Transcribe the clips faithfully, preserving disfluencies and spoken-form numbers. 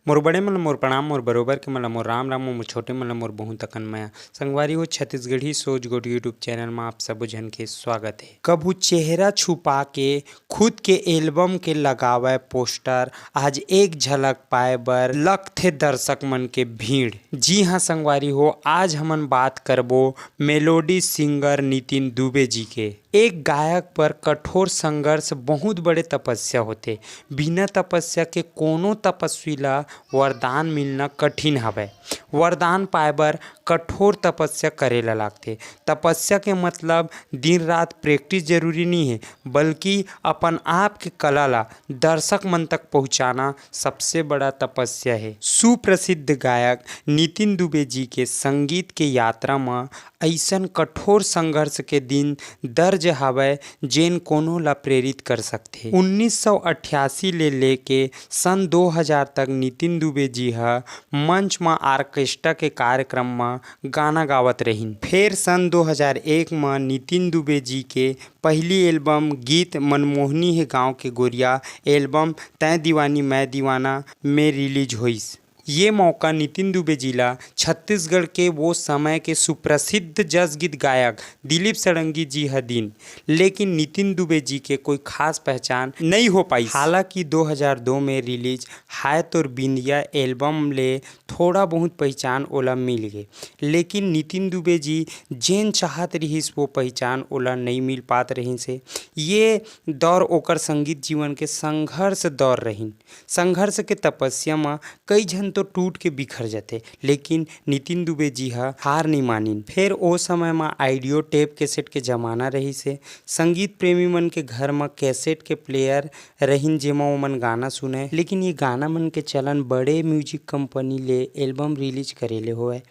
मोर बड़े मन ल मोर प्रणाम, मोर बरोबर के मन ल मोर राम राम, मोर छोटे मन ल मोर बहुत अकन मया। संगवारी हो, छत्तीसगढ़ी सोच गोठ YouTube चैनल म आप सबो झन के स्वागत हे। कभू चेहरा छुपा के खुद के एल्बम के लगावय पोस्टर, आज एक झलक पाए बर लगथे दर्शक मन के भीड़। जी हाँ संगवारी हो, आज हमन बात करबो मेलोडी सिंगर नितिन दुबे जी के। एक गायक बर कठोर संघर्ष बहुत बड़े तपस्या होथे। बिना तपस्या के कोनो तपस्वी ला वरदान मिलना कठिन हवय। वरदान पाए बर कठोर तपस्या करे ला लागथे। तपस्या के मतलब दिन रात प्रैक्टिस जरूरी नइ हे, बल्कि अपन आप के कला ला दर्शक मन तक पहुंचाना सबसे बड़ा तपस्या हे। सुप्रसिद्ध गायक नितिन दुबे जी के संगीत के यात्रा म अइसन कठोर संघर्ष के दिन दर्ज हावय, जेन कोनो ला प्रेरित कर सकथे। उन्नीस सौ अट्ठासी ले लेके सन दो हज़ार तक नितिन दुबे जी ह मंच म ऑर्केस्ट्रा के कार्यक्रम म गाना गावत रहिन। फेर सन दो हज़ार एक म नितिन दुबे जी के पहिली एल्बम गीत मनमोहनी हे गांव के गोरिया एल्बम तैं दीवानी मैं दीवाना में रिलीज होइस। ये मौका नितिन दुबे जी ला छत्तीसगढ़ के वो समय के सुप्रसिद्ध जस गीत गायक दिलीप षडंगी जी ह दीन, लेकिन नितिन दुबे जी के कोई खास पहचान नइ हो पाइस। हालांकि दो हज़ार दो में रिलीज हाय तोर बिंदिया एल्बम ले थोड़ा बहुत पहचान ओला मिल गे, लेकिन नितिन दुबे जी जेन चाहत रिहिस वो पहचान ओला नइ मिल पात रहिस हे। ये दौर ओकर संगीत जीवन के संघर्ष दौर रहिन। संघर्ष के तपस्या म कई झन तो टूट के बिखर जथे, लेकिन नितिन दुबे जी ह हार नइ मानिन। फेर ओ समय म ऑडियो टेप कैसेट के जमाना रहिस हे। संगीत प्रेमी मन के घर म कैसेट के प्लेयर रहिन, जेमा ओमन गाना सुनय। लेकिन ये गाना मन के चलन बड़े म्यूजिक कंपनी ले एल्बम रिलीज करे ले होवय।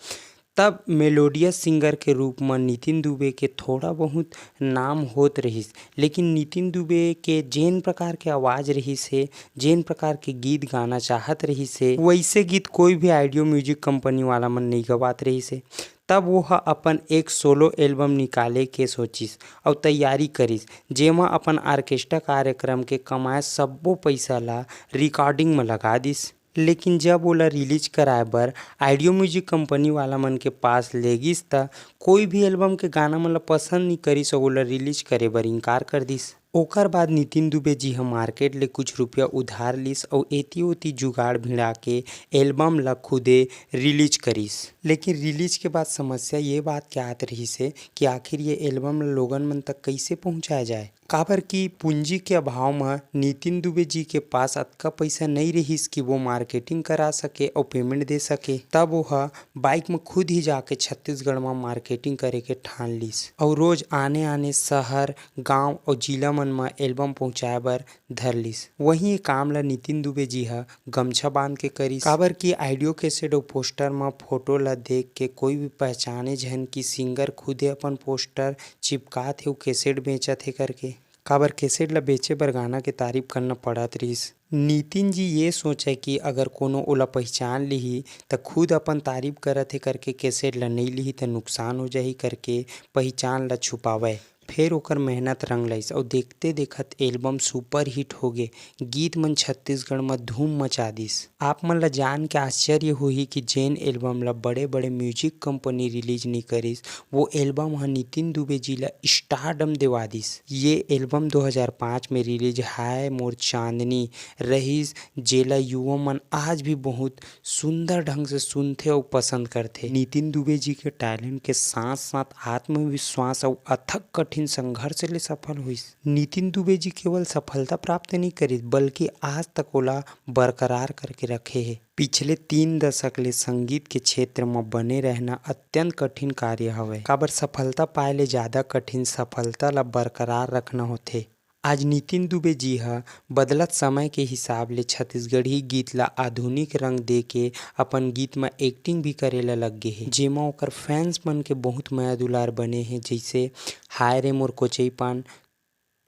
तब मेलोडियस सिंगर के रूप म नितिन दुबे के थोड़ा बहुत नाम होत रहिस, लेकिन नितिन दुबे के जेन प्रकार के आवाज रहिस हे, जेन प्रकार के गीत गाना चाहत रहिस हे, वइसे गीत कोई भी ऑडियो म्यूजिक कंपनी वाला मन नइ गवात रहिस हे। तब वो ह अपन एक सोलो एल्बम निकाले के सोचिस अउ तैयारी करिस, जेमा अपन ऑर्केस्ट्रा कार्यक्रम के कमाए सब्बो पइसा ला रिकॉर्डिंग म लगा दिस। लेकिन जब ओला रिलीज कराए बर ऑडियो म्यूजिक कंपनी वाला मन के पास ले गिस, त कोई भी एल्बम के गाना मन ला पसंद नइ करिस अउ ओला रिलीज करे बर इनकार कर दिस। ओकर बाद नितिन दुबे जी ह मार्केट ले कुछ रुपया उधार लिस अउ एती ओती जुगाड़ भिड़ा के एल्बम ला खुदे रिलीज करिस। लेकिन रिलीज के बाद समस्या ये बात के आत रहिस हे कि आखिर ये एल्बम ला लोगन मन तक कइसे पहुंचाया जाए, काबर कि पूंजी के अभाव म नितिन दुबे जी के पास अतका पइसा नइ रिहिस कि वो मार्केटिंग करा सके अउ पेमेंट दे सके। तब वो ह बाइक म खुद ही जाके छत्तीसगढ़ म मार्केटिंग करे के ठान लिस अउ रोज आने-आने शहर, गांव अउ जिला मन म एल्बम पहुंचाए बर धर लिस। वहीं ये काम ल नितिन दुबे जी ह गमछा बांध के करिस, काबर कि ऑडियो कैसेट अउ पोस्टर म फोटो ल देख के कोई भी पहचाने झन कि सिंगर खुदे अपन पोस्टर चिपकात हे अउ कैसेट बेचत हे करके। काबर कैसेट ल बेचे बर गाना के तारीफ करना पड़त रिहिस। नितिन जी ये सोचय कि अगर कोनो ओला पहिचान लिही, त खुद अपन तारीफ करत हे करके कैसेट ल नइ लिही, त नुकसान हो जाही करके पहिचान ल छुपावय। फेर ओकर मेहनत रंग लइस अउ देखते देखत एल्बम सुपर हिट होगे। गीत मन छत्तीसगढ़ म धूम मचा दिस। आप मन ल जान के आश्चर्य होही कि जेन एल्बम ल बड़े-बड़े म्यूजिक कंपनी रिलीज नइ करिस, वो एल्बम ह नितिन दुबे जी ल स्टारडम देवा दिस। ये एल्बम दो हज़ार पाँच में रिलीज हाय मोर चांदनी रहिस, जेला युवा मन आज भी बहुत सुंदर ढंग से सुनथे अउ पसंद करथे। नितिन दुबे जी के टैलेंट के साथ-साथ आत्मविश्वास अउ अथक कठिन संघर्ष ले सफल होइस। नितिन दुबे जी केवल सफलता प्राप्त नइ करिस, बल्कि आज तक ओला बरकरार करके रखे हे। पिछले तीन दशक ले संगीत के क्षेत्र म बने रहना अत्यंत कठिन कार्य हवय, काबर सफलता पाए ले ज्यादा कठिन सफलता ला बरकरार रखना होथे। आज नितिन दुबे जी ह बदलत समय के हिसाब ले छत्तीसगढ़ी गीत ला आधुनिक रंग दे के अपन गीत म एक्टिंग भी करे ला लग गे हे, जेमा ओकर फैंस मन के बहुत मया दुलार बने हे, जइसे हाय रे मोर कोचई पान,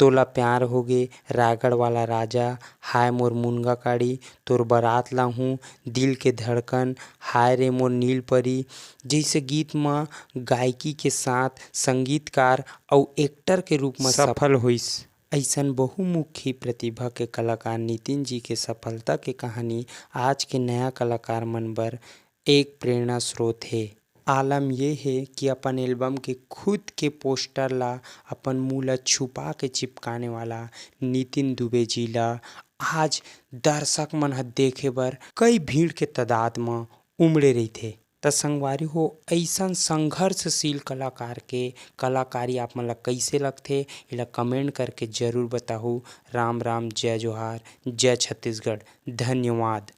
तोला प्यार होगे, रायगढ़ वाला राजा, हाय मोर मुनगा काड़ी, तोर बरात ला हूँ, दिल के धड़कन, हाय रे मोर नील परी जइसे गीत म गायकी के साथ संगीतकार अउ एक्टर के रूप म सफल होइस। अइसन बहुमुखी प्रतिभा के कलाकार नितिन जी के सफलता के कहानी आज के नया कलाकार मन बर एक प्रेरणा स्रोत हे। आलम ये हे कि अपन एल्बम के खुद के पोस्टर ला अपन मुंह ला छुपा के चिपकाने वाला नितिन दुबे जी ला आज दर्शक मन ह देखे बर कई भीड़ के तादाद म उमड़े रहिथे। त संगवारी हो, अइसन संघर्षशील कलाकार के कलाकारी आप मन ला कइसे लगथे, एला कमेंट करके जरूर बताहू। राम राम, जय जोहार, जय छत्तीसगढ़, धन्यवाद।